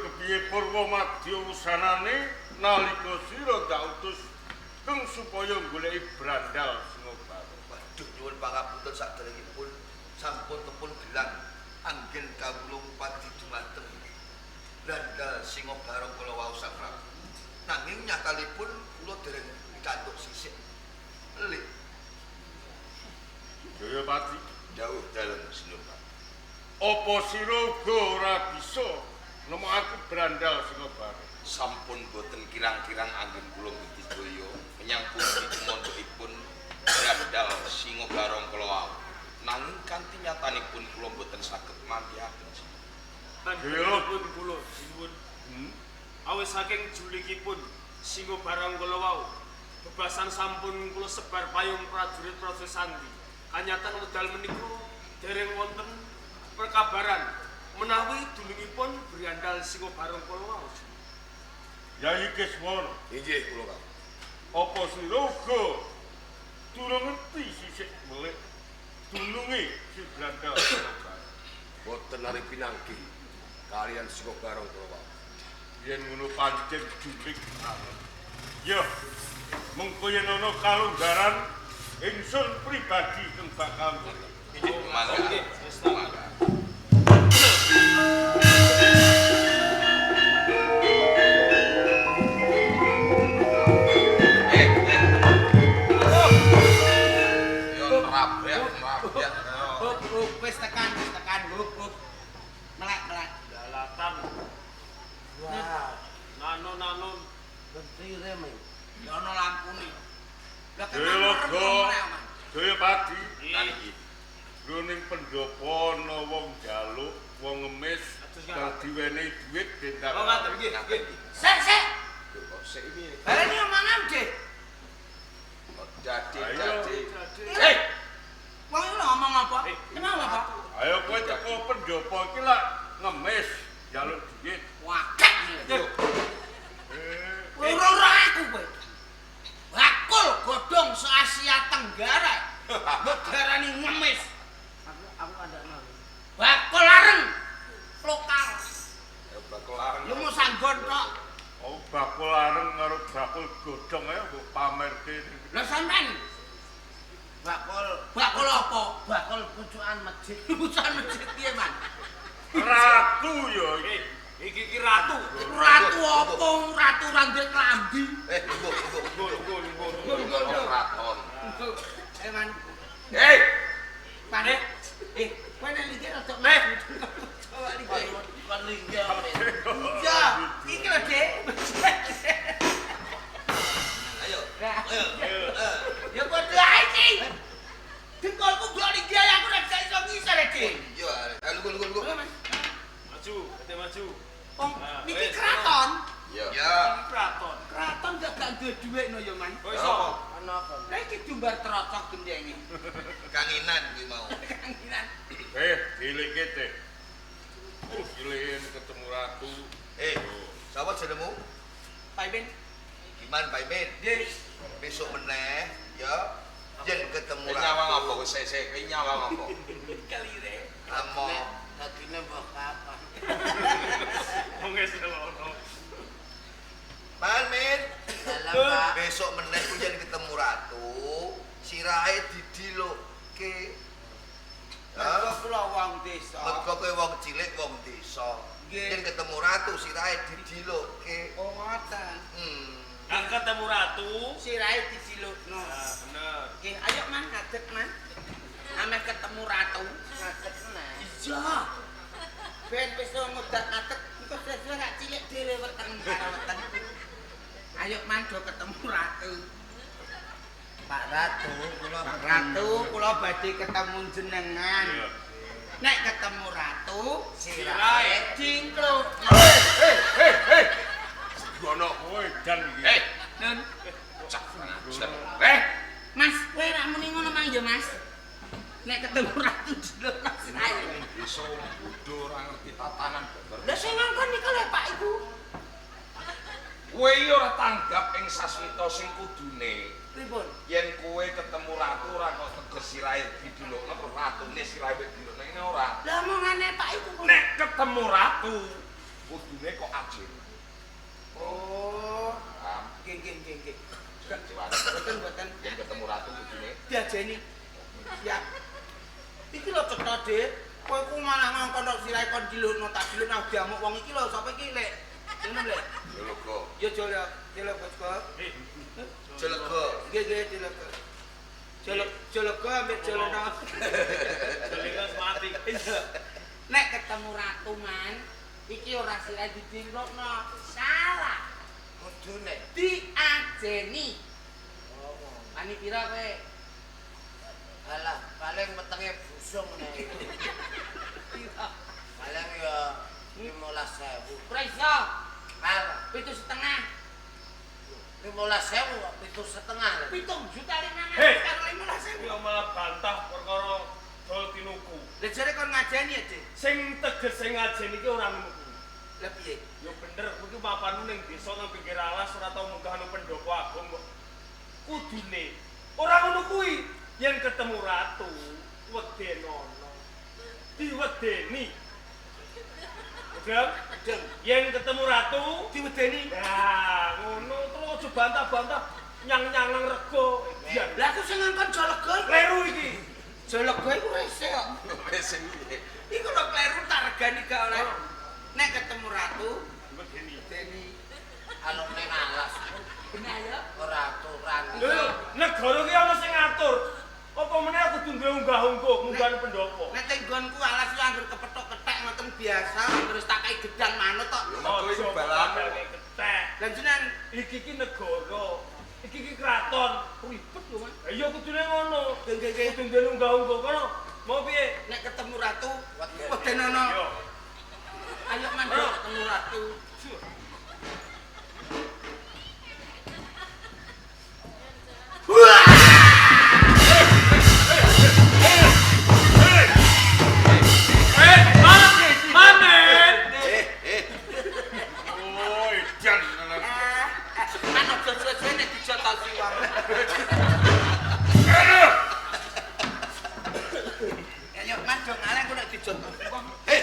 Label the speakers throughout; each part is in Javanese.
Speaker 1: Kepiye Purwamadya wusanane nalika sira ndak utus keng supaya goleki Brandal Singobarong.
Speaker 2: Waduh, nyuwun pangapunten saderengipun sampun tepun gelang anggen kawula ngupadi dumateng Brandal Singobarong kula wau Sang Prabu. Nanging nyatanipun kula dereng pikantuk sisik. Melik.
Speaker 1: Jayapati,
Speaker 3: Dawuh dalem Senopati.
Speaker 1: Apa sira uga ora bisa nemokake Brandal Singobarong?
Speaker 3: Sampun boten kirang-kirang anggen kula Gusti Jaya menyang pundi tumandhukipun Brandal Singobarong kala wau. Nanging kanthi nyatanipun kula boten saged manggihaken.
Speaker 4: Panjenenganipun kula sinuwun. Awit saking julikipun Singobarong kala wau, bebasan sampun kula sebar payung prajurit-prajurit sandi. Kanyatan wekdal menika dereng wonten perkabaran menawi dunungipun Brandal Singobarong kala wau.
Speaker 1: Yayi Kiswono,
Speaker 2: Inggih kula Kang.
Speaker 1: Apa sira uga durung ngerti sisik melik dununge si Brandal Singobarong?
Speaker 5: Boten nari pinanggi kalian Singobarong kula wau.
Speaker 1: Yen ngono pancen julik banget. Ya, mengko yen ana kalunggaran ingsun pribadi kang bakal golek.
Speaker 3: Inggih, mangga. Mangga. Yo nrabek, nrabek.
Speaker 6: Hup, hup, wis tekan, hup, hup. Melek, melek.
Speaker 4: Dalatan.
Speaker 7: Wah,
Speaker 4: Nano-nano.
Speaker 7: gentire men.
Speaker 6: Ya ana lampune. Lah
Speaker 1: Jayaloga,
Speaker 6: melek, Man.
Speaker 1: Jayapati,
Speaker 3: Niki.
Speaker 1: Ngroning pendopo ana wong njaluk, wong ngemis, kang diwenehi dhuwit dendang.
Speaker 4: Oh, ngaten nggih, nggih.
Speaker 6: Sik, sik.
Speaker 3: Lho kok sik iki.
Speaker 6: Bareng iki omongan, Dik.
Speaker 3: Kok dadi
Speaker 1: Ayo.
Speaker 3: dadi.
Speaker 6: Eh. Wong iki lho ngomong apa? Emang apa?
Speaker 1: Ayo kowe teko pendopo iki lak ngemis njaluk dhuwit.
Speaker 6: Wakak.
Speaker 1: Eh,
Speaker 6: Ora-ora aku kowe. Bakul godhong se-Asia Tenggara. Mbok darani ngemis.
Speaker 7: Aku kandakno.
Speaker 6: Bakul areng lokal.
Speaker 3: Ya bakul areng.
Speaker 6: Ya mau sanggon tok.
Speaker 1: Oh, bakul areng karo bakul godhong ae mbok pamerke.
Speaker 6: Lah sampean
Speaker 7: Bakul
Speaker 6: bakul apa?
Speaker 7: Bakul pucukan masjid.
Speaker 6: Pucukan masjid piye, Man?
Speaker 1: Ratu ya iki.
Speaker 4: Iki ki ratu.
Speaker 6: Ratu apa? Ratu ra duwe klambi.
Speaker 2: Eh, lungguh, lungguh.
Speaker 4: Lungguh, lungguh, lungguh.
Speaker 3: Lungguh kraton.
Speaker 6: Eh, Man.
Speaker 3: Hei,
Speaker 6: Man. Eh, kowe nek linggih rada maju. Coba linggih.
Speaker 7: Kon linggih.
Speaker 6: Iya, iki lho, Dik.
Speaker 2: Ayo. Ayo.
Speaker 6: Ya padha ae iki. Dengkulku mbok linggih aku ora bisa iso ngisor, Dik.
Speaker 2: Iya, ayo lungguh, lungguh, lungguh.
Speaker 4: Maju, ate maju.
Speaker 6: Wong niki kraton.
Speaker 3: Ya.
Speaker 2: Ya.
Speaker 4: Iki kraton.
Speaker 6: Kraton gak gak duwe dhuwit no ya, Man.
Speaker 4: Kok iso?
Speaker 7: Ana apa?
Speaker 6: Lah iki dumbar trocok gendenge.
Speaker 2: Kanginan kuwi mau.
Speaker 6: Kanginan.
Speaker 1: Eh, dilikke teh. Oh, gilian ketemu ratu.
Speaker 2: Eh, sapa jenengmu?
Speaker 6: Pak Imin.
Speaker 2: Gimana Pak Imin?
Speaker 6: Nggih.
Speaker 2: Besok meneh ya yen ketemu
Speaker 3: Kowe nyawang apa kowe sik-sik kowe nyawang apa?
Speaker 6: Kelire.
Speaker 2: Amo.
Speaker 7: Dadine mbok kapan?
Speaker 4: Wong wis loro.
Speaker 2: Man, Min.
Speaker 7: Dalam, Pak.
Speaker 2: Besok meneh ku yen ketemu ratu, sirahe didilokke.
Speaker 6: Mergo kula wong desa.
Speaker 2: Mergo kowe wong cilik wong desa.
Speaker 6: Nggih.
Speaker 2: Yen ketemu ratu sirahe didilokke.
Speaker 6: Oh, ngoten.
Speaker 4: Kang ketemu ratu.
Speaker 6: Sirahe dicilukno.
Speaker 4: Nah, bener.
Speaker 6: Nggih, ayo Man ngadeg, Man. Ameh ketemu ratu.
Speaker 7: Ngadeg neh.
Speaker 6: Iya. Ben wis ngudak-ngadeg, engko sesuk rak cilik dhewe weteng karo weteng. Ayo Man do ketemu ratu.
Speaker 7: Pak Ratu, kula
Speaker 6: Pak Ratu, kula badhe ketemu jenengan.
Speaker 1: Iya.
Speaker 6: Nek ketemu ratu,
Speaker 4: Sirahe
Speaker 6: dingkluk.
Speaker 3: Hei,
Speaker 1: Gono kowe dan iki.
Speaker 3: hei,
Speaker 6: Nun,
Speaker 3: cak. Eh,
Speaker 6: Mas, kowe ra muni ngono mang ya, Mas. Nek ketemu ratu dilokno sirahe.
Speaker 3: wong desa wong bodho ora ngerti tatanan babar.
Speaker 6: Lah sing ngangkon niku lho Pak iku.
Speaker 3: Kowe iki ora tanggap ing sasmita sing kudune.
Speaker 6: Pripun?
Speaker 3: Yen kowe ketemu ratu ora kok teges sirahe didulukno terus ratune sirahe didulukno ini ora.
Speaker 6: Lah omongane Pak iku.
Speaker 3: Nek ketemu ratu Kudune kok ajeng.
Speaker 6: Oh.
Speaker 3: Paham?
Speaker 6: Nggih nggih nggih nggih.
Speaker 3: Mboten
Speaker 6: Mboten mboten.
Speaker 3: Yen ketemu ratu kudune
Speaker 6: diajeni. Siap. Iki lho cetha, Dik. Kowe ku malah ngongkon tok sirahe kon dilukno tak dilukno diamuk wong iki lho sapa iki, Lek? Ngono, Lek.
Speaker 3: ya lega.
Speaker 6: Ya jole, jole bosku.
Speaker 2: Jelega.
Speaker 6: Nggih nggih jelega. Jole jelega ambek joleno.
Speaker 4: Jelega mati.
Speaker 6: Iya. Nek ketemu ratu man, iki ora sirahe didilukno. Salah.
Speaker 7: Kudune.
Speaker 6: Diajeni. Wani pira kowe?
Speaker 7: Alah, paling wetenge busung ngene.
Speaker 6: Pira?
Speaker 7: Paling ya 15.000.
Speaker 6: Ora iso.
Speaker 7: Alah,
Speaker 6: 7,5.
Speaker 7: 15.000 kok 7,5 lho.
Speaker 6: 7.500.000
Speaker 4: Hei.
Speaker 6: karo 15.000.
Speaker 4: Kuwi malah bantah perkara dol tinuku.
Speaker 6: Lah jare kon ngajeni ya, Dik.
Speaker 4: Sing tegese ngajeni iki ora ngono kuwi.
Speaker 6: Lah piye?
Speaker 4: Ya bener, kuwi ki papanmu ning desa nang pinggir alas ora tau munggah nang pendopo agung kok. Kudune ora ngono kuwi. Yen ketemu ratu, wedenono. Diwedeni. Udah?
Speaker 6: Deng,
Speaker 4: Yen ketemu ratu,
Speaker 6: diwedeni.
Speaker 4: nah ngono terus aja bantah-bantah nyang-nyangang rego. Iya,
Speaker 6: Lah aku sing ngangkon Jolega iku.
Speaker 4: kleru iki.
Speaker 6: Jolega iku rese kok.
Speaker 3: Wis piye?
Speaker 6: Iku lho kleru tak regani gak oleh. Nek ketemu ratu,
Speaker 4: Wedeni.
Speaker 6: wedeni.
Speaker 7: Anu ning alas
Speaker 6: Bener ya?
Speaker 7: ora aturan.
Speaker 4: Lho, negara ki ana sing ngatur. Apa meneh aku kudu duwe unggah-ungguh, munggah nang pendopo.
Speaker 6: Nek tenggonku alas yo anggere kepethuk kethek ngoten biasa, terus tak kai gedang manut tok.
Speaker 3: Mergo iku balamu.
Speaker 4: Kethek.
Speaker 6: Lah jenengan
Speaker 4: Iki ki negara, iki ki kraton.
Speaker 6: ribet lho, Mas.
Speaker 4: Lah iya kudune ngono.
Speaker 6: Nggih nggih nggih.
Speaker 4: Kudu duwe unggah-ungguh kono. Mau piye?
Speaker 6: Nek ketemu ratu, wedenono.
Speaker 4: Yo.
Speaker 6: Ayo mandor ketemu ratu.
Speaker 4: Eh, mamen.
Speaker 1: Oh, edan tenan.
Speaker 6: Kan aja suwe-suwe nek dijotosi wong. Ayo mandor ngaleh aku nek dijotosi wong.
Speaker 2: Eh,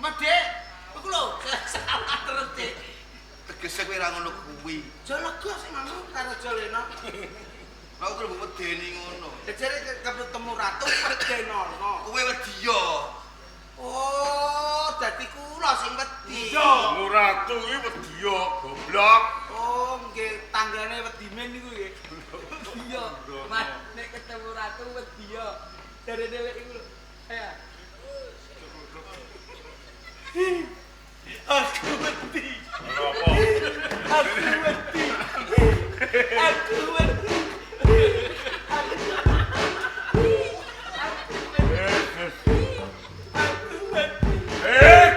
Speaker 6: Mas Dik, iku lho salah terus Dik.
Speaker 2: tegese kowe ora ngono kuwi.
Speaker 6: Jolega sing ngomong karo Joleno.
Speaker 2: Lah aku lho wedeni ngono.
Speaker 6: Lah jare ketemu ratu wedenono.
Speaker 2: Kowe wedi yo.
Speaker 6: Oh, dadi kula sing wedi.
Speaker 4: Iya.
Speaker 1: Ketemu ratu iki wedi yo, goblok.
Speaker 6: Oh, nggih tanggane wedi men niku nggih. Iya, Mas, nek ketemu ratu wedi yo. Jare lek iku lho. Ayo.
Speaker 4: Aku wedi.
Speaker 1: Apa?
Speaker 4: Aku wedi. Aku wedi. Aku wedi.
Speaker 1: Eh,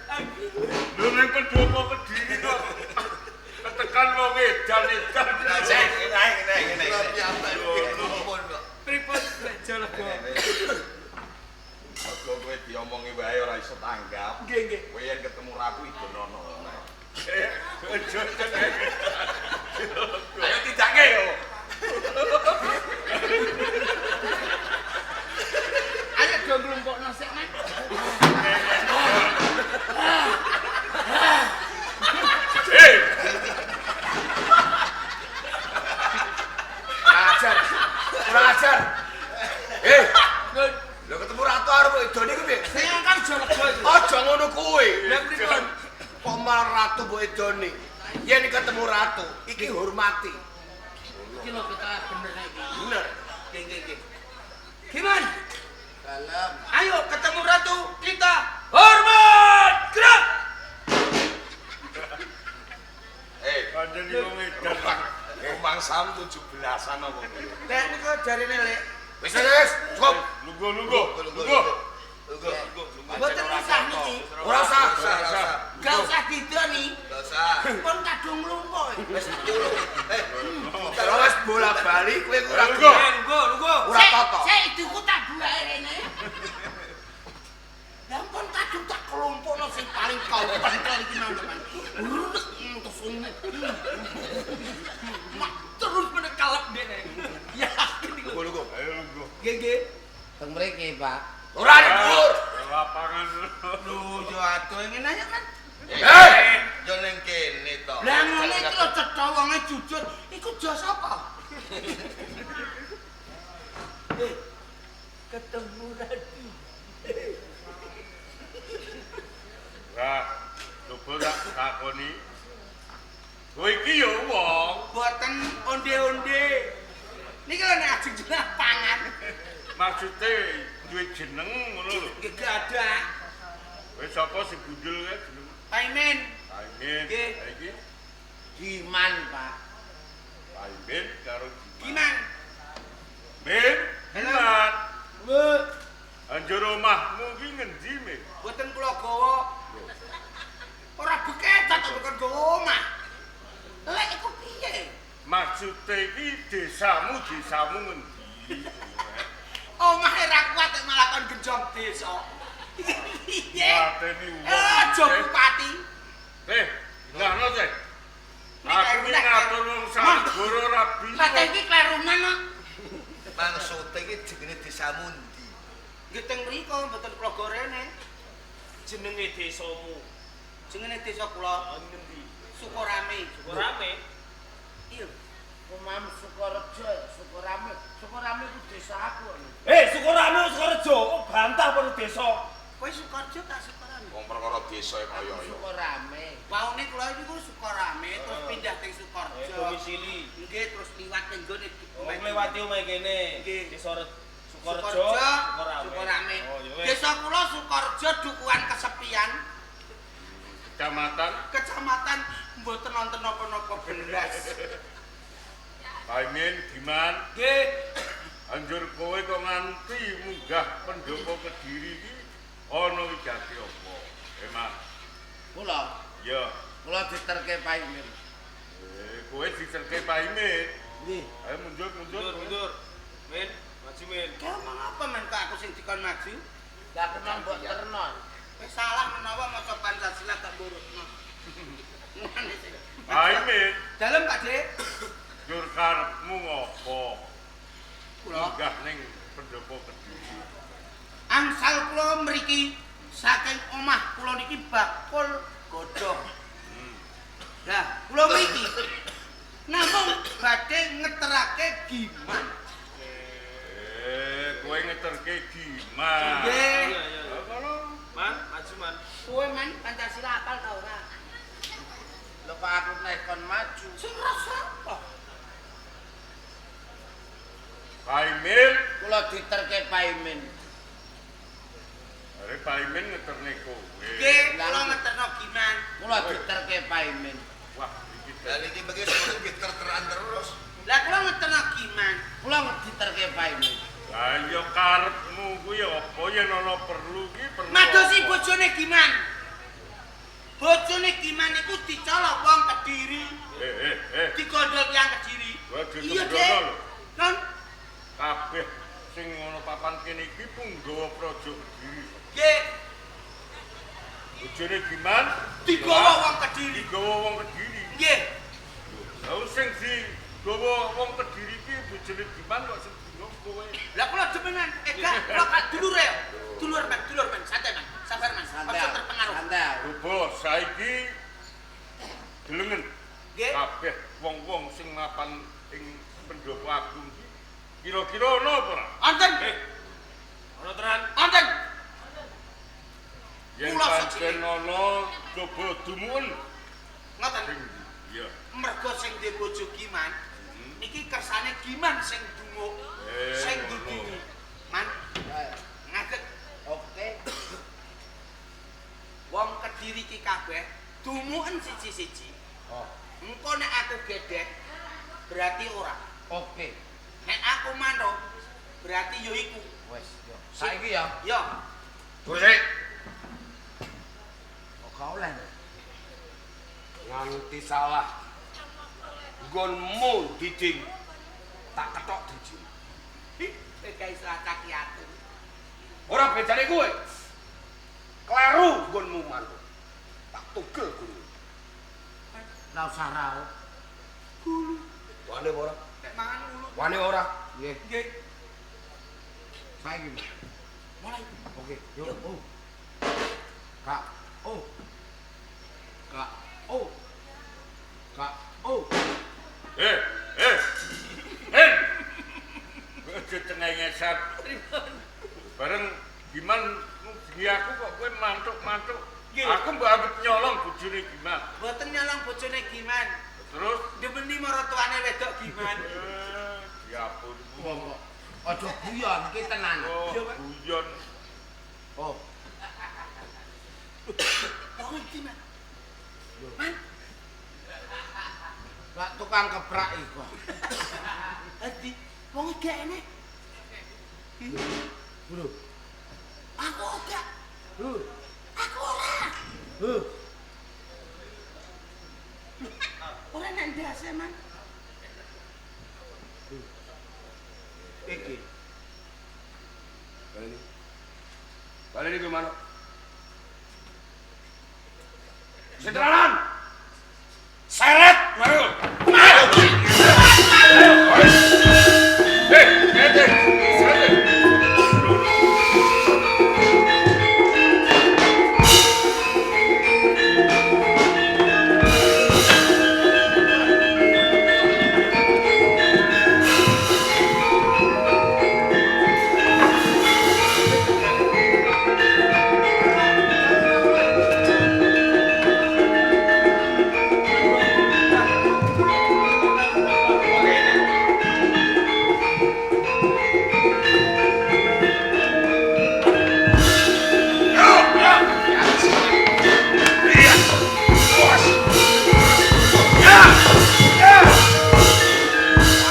Speaker 4: Aku
Speaker 1: lho ning pendopo Kediri kok ketekan wong edan-edan.
Speaker 3: Ngene ngene ngene.
Speaker 2: Ora piyambak numpun kok.
Speaker 6: Pripun lek Jolega?
Speaker 3: Mergo kowe diomongi wae ora iso tanggap.
Speaker 6: Nggih, nggih.
Speaker 3: Kowe yen ketemu ratu idenono.
Speaker 1: Aja
Speaker 3: Ayo tidake yo.
Speaker 6: Ayo do nglumpukno sik, Mas.
Speaker 1: Eh,
Speaker 5: Kurang ajar. Kurang ajar. Eh, lho ketemu ratu arep idone ku piye?
Speaker 6: Sing ngangkon Jolega iku.
Speaker 5: Aja ngono kuwi.
Speaker 6: Lah pripun?
Speaker 5: Kok malah ratu mbok idone? Yen ketemu ratu, iki hormati.
Speaker 6: Iki lho kita bener iki.
Speaker 5: Bener.
Speaker 6: Nggih, nggih, nggih. Gimana?
Speaker 7: Dalem.
Speaker 6: Ayo ketemu ratu kita hormat gerak.
Speaker 3: Eh,
Speaker 1: pancen iki wong edan.
Speaker 3: rumangsam 17-an apa kuwi?
Speaker 6: Lek niku jarine lek
Speaker 5: Wis wis, cukup.
Speaker 1: Lungguh, lungguh, lungguh.
Speaker 2: Lungguh, lungguh, lungguh.
Speaker 6: mboten usah niki.
Speaker 5: Ora usah.
Speaker 2: Ora usah.
Speaker 6: Gak usah didoni.
Speaker 2: Gak usah.
Speaker 6: Pun kadung mlumpuk.
Speaker 2: Wis nyuruh. Eh,
Speaker 5: Kalau wis bola-bali kowe ora
Speaker 1: Lungguh.
Speaker 4: Lungguh, lungguh.
Speaker 5: ora tata.
Speaker 6: Sik iduku tak buake rene. Lah pun kadung tak kelompokno sing paling kau-pentel iki nang teman. Terus Mak
Speaker 4: Terus meneh kalep dekne. Yakin iku.
Speaker 5: Lungguh, lungguh.
Speaker 1: Ayo lungguh.
Speaker 6: Nggih, nggih.
Speaker 7: Teng mriki, Pak.
Speaker 5: Ora ada dhuwur.
Speaker 1: Lapangan.
Speaker 6: Lho, yo adoh ngene aja kan.
Speaker 2: Eh, yo ning kene to.
Speaker 6: Lah ngene iki lho cetha wonge jujur. Iku jos apa? Ketemu lagi.
Speaker 1: Lah, coba tak takoni. Kowe iki ya wong,
Speaker 6: Mboten onde-onde. Niki lho nek ajeng jeneng pangan.
Speaker 1: Maksude duwe jeneng ngono lho.
Speaker 6: Nggih gadah.
Speaker 1: Kowe sapa sing gundul kae jeneng?
Speaker 6: Paimin.
Speaker 1: Paimin.
Speaker 6: Nggih.
Speaker 1: Ha iki
Speaker 7: Giman, Pak.
Speaker 1: Paimin karo Giman.
Speaker 6: Giman.
Speaker 1: Min, Giman.
Speaker 6: Bu,
Speaker 1: Anjur omahmu ki ngendi, Min?
Speaker 6: mboten kula gawa. Ora bekecat kok bukan gawa omah. Lek iku piye?
Speaker 1: Maksude iki desamu, desamu ngendi?
Speaker 6: Omahe ra kuat nek malah kon genjong desa. Iki piye?
Speaker 1: Mateni wong.
Speaker 6: Aja bupati.
Speaker 1: Eh, ngono teh.
Speaker 6: Ini
Speaker 1: Aku iki
Speaker 6: klerunan.
Speaker 1: ngatur wong sanggoro ora bisa.
Speaker 6: Lah iki klerunan kok.
Speaker 2: Maksude iki jenenge desamu ndi?
Speaker 6: Nggih teng mriku mboten kula gorene.
Speaker 4: Jenenge desamu.
Speaker 6: Jenenge desa kula
Speaker 4: Ngendi?
Speaker 6: Sukorame.
Speaker 4: Sukorame.
Speaker 6: Iya.
Speaker 7: Omahmu Sukorejo, Sukorame. Sukorame ku desa aku.
Speaker 4: Eh, Sukorame Sukorejo, kok bantah perlu desa.
Speaker 6: Kowe Sukorejo ta Sukorame?
Speaker 3: Wong perkara desa e kaya
Speaker 7: Aku
Speaker 3: ya.
Speaker 7: Sukorame.
Speaker 6: Waune kula niku Sukorame terus pindah teng Sukorejo.
Speaker 4: Domisili.
Speaker 6: Nggih terus liwat teng nggone
Speaker 4: Wong ngliwati omahe kene.
Speaker 6: Nggih.
Speaker 4: Desa Sukorejo,
Speaker 6: Sukorejo, Sukorame.
Speaker 4: Oh, ya wis.
Speaker 6: Desa kula Sukorejo dukuhan kesepian,
Speaker 1: Kecamatan
Speaker 6: kecamatan mboten wonten napa-napa belas.
Speaker 1: Paimin Giman.
Speaker 4: Nggih.
Speaker 1: Anjur kowe kok nganti munggah pendopo Kediri iki ana wigati apa? Eman.
Speaker 7: Kula,
Speaker 1: Ya.
Speaker 7: kula diterke Paimin.
Speaker 1: Kowe diterke Paimin.
Speaker 7: Nggih.
Speaker 1: Ayo mundur, mundur.
Speaker 4: Mundur, mundur. Min, maju Min.
Speaker 6: Kaya omong apa men kok aku sing dikon maju?
Speaker 7: Lah aku nang mbok terno.
Speaker 6: Wis salah menawa maca Pancasila gak mburukno. Ngene sih.
Speaker 1: Paimin,
Speaker 6: Dalem Pak Dik.
Speaker 1: njur karepmu ngopo?
Speaker 6: Kula
Speaker 1: Munggah ning pendopo Kediri.
Speaker 6: angsal kula mriki saking omah kula niki bakul godhong. Lah, kula mriki namung badhe ngeterake Giman.
Speaker 1: Kowe ngeterke Giman.
Speaker 6: Nggih.
Speaker 4: Iya, iya.
Speaker 1: Lah kono
Speaker 4: Man, maju Man.
Speaker 6: Kowe men Pancasila apal ta ora?
Speaker 7: Lho kok aku nek kon maju.
Speaker 6: Sing rasa apa?
Speaker 1: Paimin,
Speaker 7: Kula diterke Paimin.
Speaker 1: are Paimin ngeterne kowe.
Speaker 6: Nggih, kula ngeterno Giman.
Speaker 7: Kula diterke Paimin.
Speaker 1: Wah, iki
Speaker 2: Lah niki mengke semono nggih ter-teran terus.
Speaker 6: Lah kula ngeterno Giman.
Speaker 7: Kula diterke Paimin.
Speaker 1: Lah ya karepmu kuwi apa yen ana perlu ki perlu.
Speaker 6: Madosi
Speaker 1: apa?
Speaker 6: bojone Giman. Bojone Giman iku dicolok wong Kediri, digondol tiyang Kediri.
Speaker 1: Kowe aja
Speaker 6: Iya,
Speaker 1: sembrono
Speaker 6: Dik.
Speaker 1: lho.
Speaker 6: Non,
Speaker 1: Kabeh sing ana papan kene iki punggawa praja Kediri.
Speaker 6: nggih,
Speaker 1: Bojone Giman
Speaker 6: digawa wong Kediri.
Speaker 1: Digawa wong Kediri.
Speaker 6: Nggih.
Speaker 1: Lah sing digawa wong Kediri iki bojone Giman kok sing digawa kowe.
Speaker 6: Lah kula demenan, eh gak, kula gak dulur ya. Dulur men, dulur men, santai men. Sabar men,
Speaker 7: Santai.
Speaker 6: aja terpengaruh.
Speaker 7: Santai.
Speaker 1: Coba saiki delengen
Speaker 6: Nggih.
Speaker 1: kabeh wong-wong sing mapan ing pendopo agung iki kira-kira ana apa ora?
Speaker 6: Wonten,
Speaker 4: Ono tenan.
Speaker 6: wonten.
Speaker 1: Yen
Speaker 6: Kula
Speaker 1: pancen ana coba dumuwen
Speaker 6: Ngoten.
Speaker 1: sing iya.
Speaker 6: Mergo sing duwe bojo Giman, niki kersane Giman sing dumuk, sing
Speaker 1: Ngono.
Speaker 6: dudungi. Man, ngaget
Speaker 7: Oke.
Speaker 6: wong Kediri iki kabeh dumuken siji-siji.
Speaker 7: Oh,
Speaker 6: Engko nek aku gedhek berarti ora.
Speaker 7: oke.
Speaker 6: Nek aku mantuk berarti yo iku.
Speaker 7: Wes, yo. Saiki ya.
Speaker 6: Yo,
Speaker 5: Durek
Speaker 7: Kok gak oleh.
Speaker 5: nganti salah. Nggonmu diding tak ketok diji.
Speaker 6: kowe gak iso acak-atur.
Speaker 5: Ora bedane kowe. Kleru nggonmu mantu. Tak tugel gulu.
Speaker 7: Ora usah raup.
Speaker 5: Wane ora?
Speaker 6: Nek mangan ulu.
Speaker 5: Wane ora?
Speaker 7: Nggih.
Speaker 6: Nggih.
Speaker 7: Saiki.
Speaker 6: Mulai.
Speaker 7: Oke, yo. Oh. K O K O K O.
Speaker 1: Eh, eh. Eh. Aja cengengesan. Bareng Giman ngubengi aku kok kowe mantuk-mantuk. Aku mbok anggap nyolong bojone Giman.
Speaker 6: Mboten nyolong bojone Giman.
Speaker 1: Terus
Speaker 6: ndemeni maratuane wedok Giman.
Speaker 1: Ya ampun.
Speaker 7: Wong kok aja guyon iki tenan.
Speaker 1: Oh, guyon.
Speaker 7: Oh.
Speaker 6: Wong iki, Man. Man.
Speaker 7: Lah tukang keprak iku.
Speaker 6: Hadi, wong iki gak enek.
Speaker 7: Lho.
Speaker 6: Aku ora.
Speaker 7: Lho.
Speaker 6: Aku ora.
Speaker 7: Lho.
Speaker 6: Ora nang ndase, Man.
Speaker 7: Iki.
Speaker 5: Baleni. Baleni kowe manuk.
Speaker 1: Sentralan. Seret, baru. Eh, eh, seret.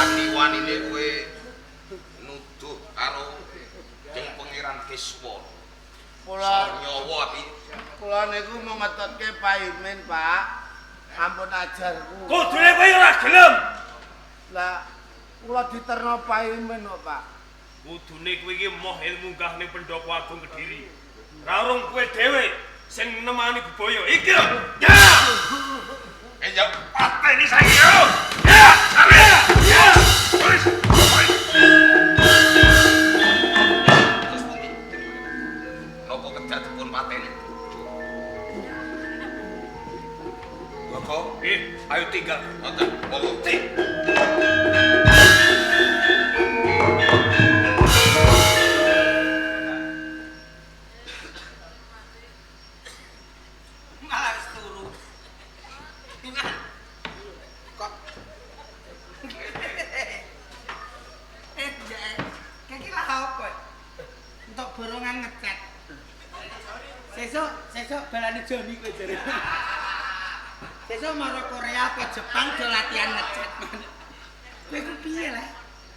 Speaker 3: Wani-wanine kowe nuduh karo jeng Pangeran Kiswara.
Speaker 7: Kula
Speaker 3: Nyawa api.
Speaker 7: kula niku mau ngetotke Paimin, Pak. Ampun ajarku.
Speaker 4: Kudune kowe ora gelem.
Speaker 7: Lah kula diterno Paimin kok, Pak.
Speaker 4: Kudune kowe iki moh ilmu munggah ning Pendopo Agung Kediri. Ra urung kowe dhewe sing nemani Bebaya iki lho. Ya!
Speaker 3: Eh ya pateni saiki yo. Ya, sampe. Ya. Wis. Wis. Terus pundi? Napa kedah dipun pateni? Goko,
Speaker 4: Nggih,
Speaker 3: ayo tinggal. Ngoten, monggo.
Speaker 6: Malah wis turu. Giman. Kok eh, jek. Iki lah apa? Entuk borongan ngecat. Sesuk, sesuk balane Joni kowe jare. Sesuk mara Korea apa Jepang do latihan ngecat. Kowe ku piye lah?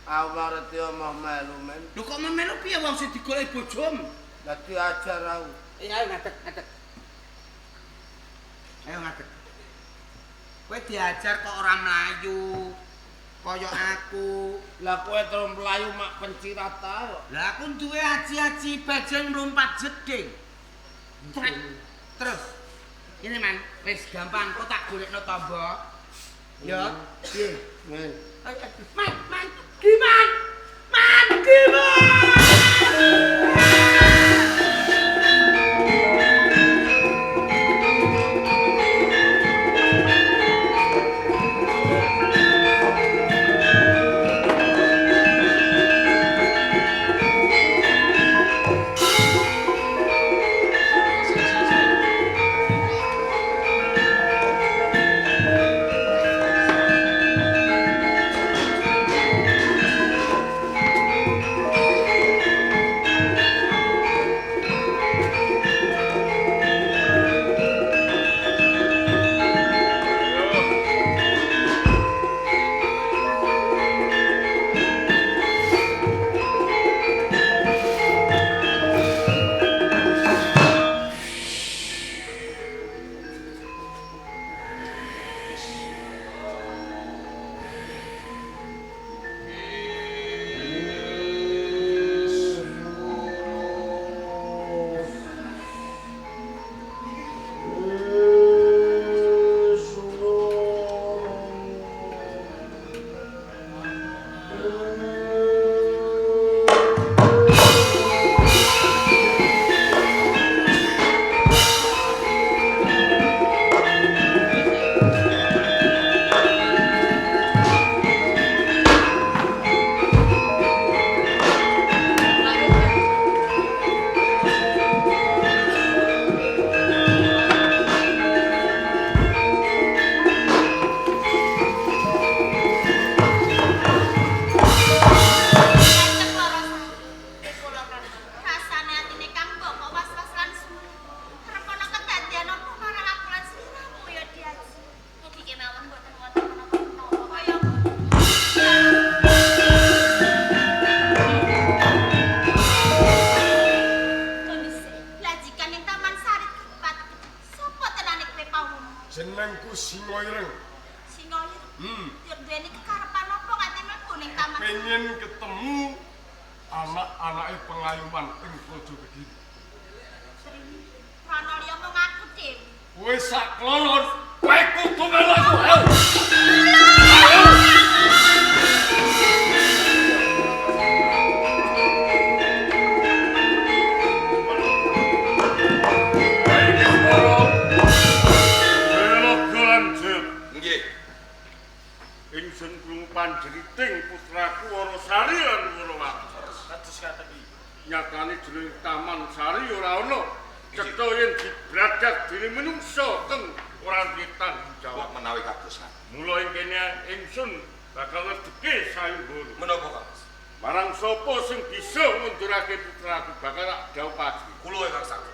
Speaker 7: Aku ngerti omah melu men.
Speaker 6: Lho kok melu piye wong sing digoleki bojomu?
Speaker 7: Lah diajar aku.
Speaker 6: Eh, ayo ngadeg, ngadeg. Ayo ngadeg. Kowe diajar kok ora mlayu. Kaya aku.
Speaker 7: Lah kowe terus mlayu mak pencirat ta kok.
Speaker 6: Lah aku duwe aji-aji bajang mlumpat jeding. Trek. Terus. Ini man, wis gampang kok tak golekno tombo. Ya,
Speaker 7: Piye, men?
Speaker 6: Ayo, ayo. Man, man, Giman. Man, Giman.
Speaker 3: Thank
Speaker 1: Jenengku Singo Ireng.
Speaker 8: Singo Ireng. Yo duweni kekarepan apa nganti mlebu ning taman?
Speaker 1: Pengen ketemu anak-anake pengayuman ing Praja Kediri.
Speaker 8: Ana liya mung aku dhewe.
Speaker 1: Kowe sak klonon, kowe kudu melu aku.
Speaker 3: Nggih.
Speaker 1: Ingsun krungu panjeriting putraku Warasari lan Warawati.
Speaker 4: Kados katen iki.
Speaker 1: Nyatane jroning Taman Sari ora ana. Cetha yen dibradak dening menungsa kang ora duwe tanggung jawab.
Speaker 3: Menawi kados ngaten.
Speaker 1: Mula ing kene ingsun bakal ngedeke sayembara.
Speaker 3: Menapa, Kang?
Speaker 1: Marang sapa sing bisa ngundurake putraku bakal tak dhawuhake.
Speaker 3: Kula ingkang saged.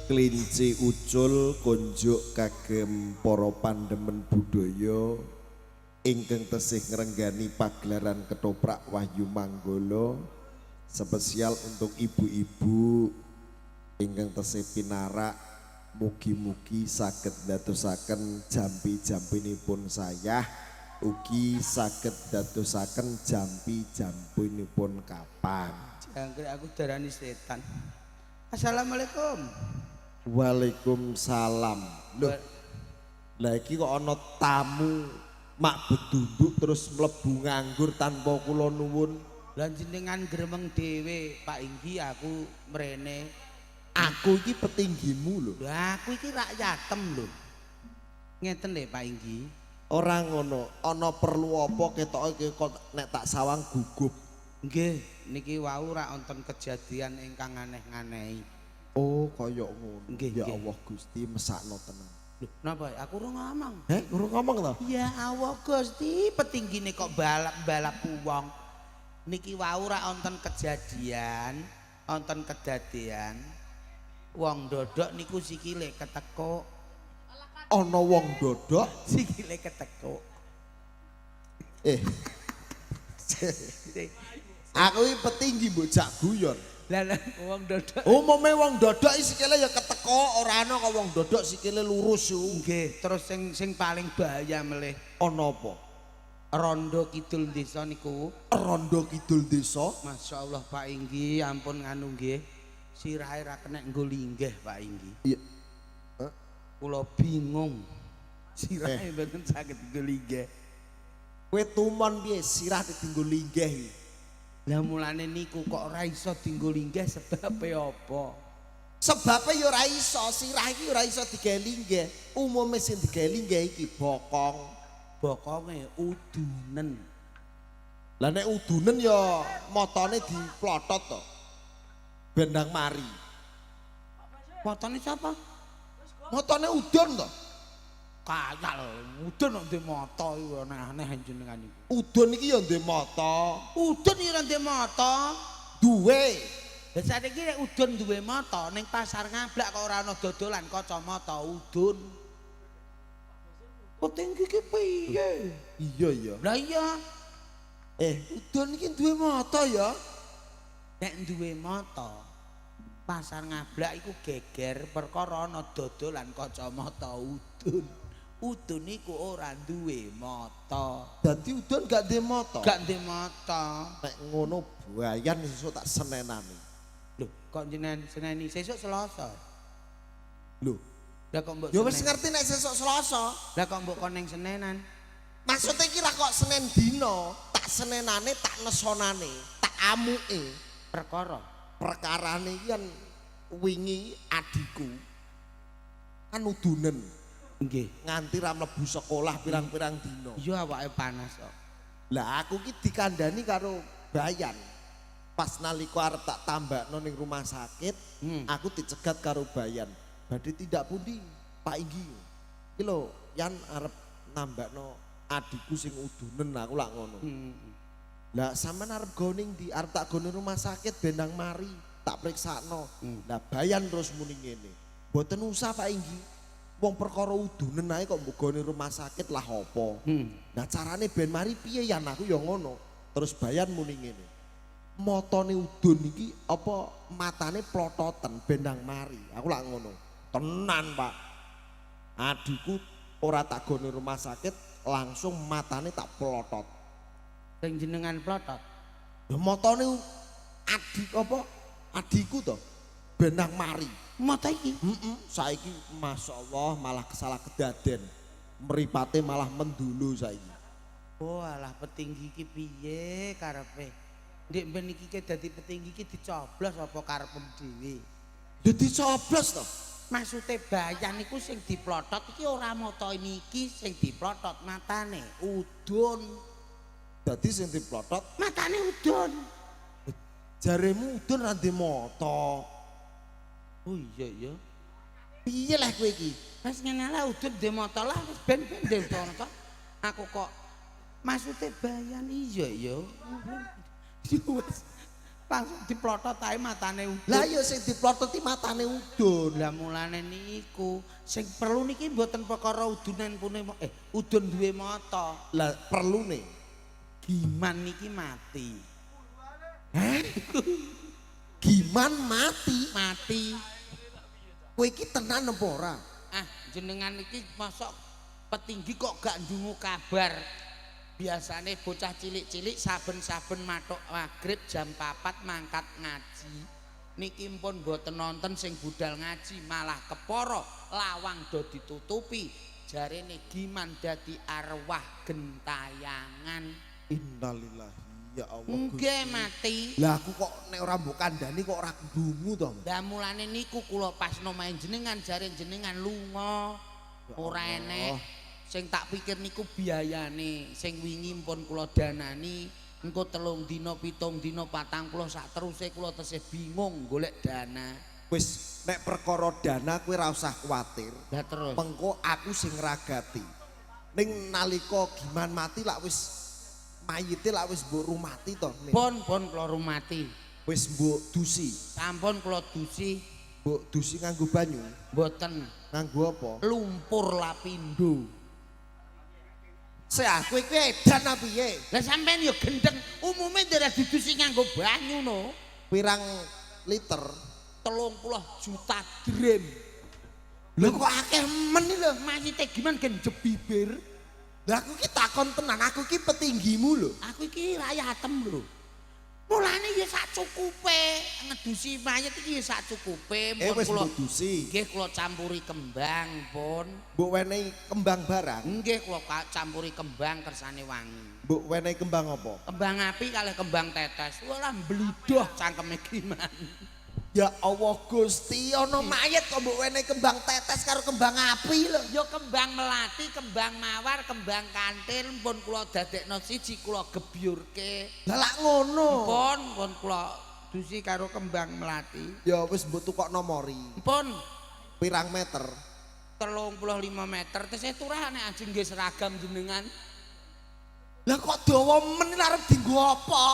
Speaker 9: Kelinci ucul konjuk kagem para pandemen budaya ingkang tesih ngrenggani pagelaran ketoprak Wahyu Manggala, spesial untuk ibu-ibu ingkang tesih pinarak, mugi-mugi saged ndadosaken jampi-jampinipun sayah, ugi saged ndadosaken jampi-jampinipun kapan.
Speaker 6: Jangkrik aku darani setan. Assalamualaikum.
Speaker 9: Waalaikumsalam. Loh, Lah iki kok ana tamu mak bedunduk terus mlebu nganggur tanpa kula nuwun.
Speaker 6: Lah jenengan gremeng dhewe Pak Inggi aku mrene.
Speaker 9: Aku iki petinggimu lho.
Speaker 6: Lah aku iki rakyatem lho. Ngeten lho Pak Inggi.
Speaker 9: Ora ngono, ana perlu apa ketoke kok nek tak sawang gugup.
Speaker 6: Nggih, niki wau rak wonten kejadian ingkang aneh-anehi.
Speaker 9: Oh, kaya ngono.
Speaker 6: Nggih,
Speaker 9: ya Allah Gusti mesakno tenan.
Speaker 6: Lho, napa? Aku urung ngomong.
Speaker 9: Heh, urung ngomong to?
Speaker 6: Ya Allah Gusti, petinggine kok balap-balap wong. Niki wau rak wonten kejadian, wonten kedadean. Wong dodok niku sikile ketekuk.
Speaker 9: Ana wong dodok
Speaker 6: sikile ketekuk.
Speaker 9: Aku iki petinggi mbok jak guyon.
Speaker 6: Lah lah wong dodok.
Speaker 9: Umume wong dodok iki sikile ya ketekuk, ora ana kok wong dodok sikile lurus yo.
Speaker 6: Nggih, terus sing paling bahaya melih
Speaker 9: ana apa?
Speaker 6: Rondo kidul desa niku.
Speaker 9: Rondo kidul desa?
Speaker 6: Masyaallah Pak Inggi, ampun nganu nggih. Sirahe ra kenek nggo linggih Pak Inggi.
Speaker 9: Iya.
Speaker 6: Kula bingung. Sirahe mboten saged nggo linggih.
Speaker 9: Kowe tumon piye sirah dienggo linggih iki?
Speaker 6: Lah mulane niku kok ora iso dienggo linggih sebabe apa?
Speaker 9: Sebabe ya ora iso, sirah iki ora iso digawe linggih. Umume sing digawe linggih iki bokong.
Speaker 6: Bokonge udunen.
Speaker 9: Lah nek udunen ya motone diplotot to. Bendang mari.
Speaker 6: Motone sapa?
Speaker 9: Motone udun to.
Speaker 6: Kayal, udun kok ndek mata iku aneh-aneh jenengan iku.
Speaker 9: Udun iki ya ndek mata.
Speaker 6: Udun iki ora ndek mata.
Speaker 9: Duwe.
Speaker 6: Lah saiki nek udun duwe mata ning pasar Ngablak kok ora ana dodolan kacamata udun. Petinggi iki piye?
Speaker 9: Iya ya.
Speaker 6: Lah iya.
Speaker 9: Udun iki duwe mata ya.
Speaker 6: Nek duwe mata pasar Ngablak iku geger perkara ana dodolan kacamata udun. Udun iku ora duwe mata.
Speaker 9: Dadi udun gak duwe mata.
Speaker 6: Gak duwe mata.
Speaker 9: Nek ngono bayan sesuk tak senenane.
Speaker 6: Lho, kok jenengan seneni sesuk Selasa?
Speaker 9: Lho,
Speaker 6: lah kok mbok
Speaker 9: ya wis ngerti nek sesuk Selasa.
Speaker 6: Lah kok mbok kon ning Senenan?
Speaker 9: Maksude iki ra kok Senen dina, tak senenane, tak nesonane, tak amuke.
Speaker 6: Perkara
Speaker 9: perkarane iki kan wingi adikku kan udunen.
Speaker 6: Nggih.
Speaker 9: Nganti ra mlebu sekolah pirang-pirang dina.
Speaker 6: Iya awake panas kok.
Speaker 9: Lah aku ki dikandani karo Bayan. Pas nalika arep tak tambakno ning rumah sakit, aku dicegat karo Bayan. Badhe tindak pundi Pak Inggi? Iki lho, Yan arep nambakno adikku sing udunen aku lak ngono. Lah sampean arep go ning ndi? Arep tak go ning rumah sakit bendang mari, tak priksakno. Lah Bayan terus muni ngene. Mboten usah Pak Inggi. Wong perkara udunen ae kok mbok gone rumah sakit lah apa. Nah carane ben mari piye Yan aku ya ngono. Terus Bayan muni ngene. Motone udun iki apa matane plototen bendang mari. Aku lak ngono. Tenan Pak. Adikku ora tak gone rumah sakit langsung matane tak plotot.
Speaker 6: Sing jenengan plotot?
Speaker 9: Ya motone adik apa? Adikku to benang mari.
Speaker 6: Mata iki?
Speaker 9: Saiki masyaallah malah salah kedaden. Mripate malah mendulu saiki.
Speaker 6: Oh alah petinggi iki piye karepe? Ndek ben iki ke dadi petinggi iki dicoblos apa karepem dhewe?
Speaker 9: Ya dicoblos to.
Speaker 6: Maksude Bayan iku sing diplotot iki ora mata niki sing diplotot matane udun.
Speaker 9: Dadi sing diplotot
Speaker 6: matane udun.
Speaker 9: Jaremu udun ra ndek mata.
Speaker 6: Oh iya ya.
Speaker 9: Piye lah kowe iki?
Speaker 6: Wis ngene lah udun ndek mata lah wis ben-ben ndek mata. Aku kok maksude Bayan iya ya. Wis langsung diplotot ae matane udun.
Speaker 9: Lah ya sing diplotot iki matane udun.
Speaker 6: Lah mulane niku sing perlu niki mboten perkara udunan pune udun duwe mata.
Speaker 9: Lah perlune
Speaker 6: Giman niki mati.
Speaker 9: Hah? Giman mati?
Speaker 6: Mati.
Speaker 9: Kowe iki tenan apa ora?
Speaker 6: Ah, jenengan iki mosok petinggi kok gak ndungu kabar. Biasane bocah cilik-cilik saben-saben mathuk magrib jam 4 mangkat ngaji. Niki pun mboten nonton sing budal ngaji malah kepara lawang do ditutupi. Jarene Giman dadi arwah gentayangan.
Speaker 9: Innalillahi ya Allah.
Speaker 6: Nggih mati.
Speaker 9: Lah aku kok nek ora mbok kandhani kok ora krungu to.
Speaker 6: Lah mulane niku kula pasno main jenengan jare jenengan lunga. Ora enek. Sing tak pikir niku biayane sing wingi pun kula danani engko 3 dina 7 dina 40 sak teruse kula tesih bingung golek dana.
Speaker 9: Wis nek perkara dana kowe ora usah kuwatir.
Speaker 6: Lah terus
Speaker 9: mengko aku sing ngragati. Ning nalika Giman mati lak wis mayite lak wis mbok rumati to.
Speaker 6: Pun pun kula rumati.
Speaker 9: Wis mbok dusi.
Speaker 6: Sampun kula dusi.
Speaker 9: Mbok dusi nganggo banyu?
Speaker 6: Mboten.
Speaker 9: Nganggo apa?
Speaker 6: Lumpur lapindo.
Speaker 9: Sik aku iki edan apa piye?
Speaker 6: Lah sampean ya gendeng, umume nderek didusi nganggo banyu no.
Speaker 9: Pirang liter?
Speaker 6: 30 juta drum.
Speaker 9: Lho kok akeh men iki lho,
Speaker 6: mayite Giman gen jebibir.
Speaker 9: Lah aku iki takon tenan, aku iki petinggimu lho.
Speaker 6: Aku iki rayatem lho. Mulane ya sak cukupe ngedusi mayit iki ya sak cukupe.
Speaker 9: Pun kula dusi.
Speaker 6: Nggih kula campuri kembang pun.
Speaker 9: Mbok wenehi kembang barang?
Speaker 6: Nggih kula campuri kembang kersane wangi.
Speaker 9: Mbok wenehi kembang apa?
Speaker 6: Kembang api kalih kembang tetes. Walah mbludoh cangkeme Giman.
Speaker 9: Ya Allah Gusti, ana mayit kok mbok wenehi kembang tetes karo kembang api lho.
Speaker 6: Ya kembang melati, kembang mawar, kembang kantil pun kula dadekno siji kula gebyurke.
Speaker 9: Lah lak ngono.
Speaker 6: Pun pun kula dusi karo kembang melati.
Speaker 9: Ya wis mbok tukokno mori.
Speaker 6: Pun.
Speaker 9: Pirang meter?
Speaker 6: 35 meter. Tesih turah nek ajeng nggih seragam jenengan.
Speaker 9: Lah kok dawa men arep dienggo apa?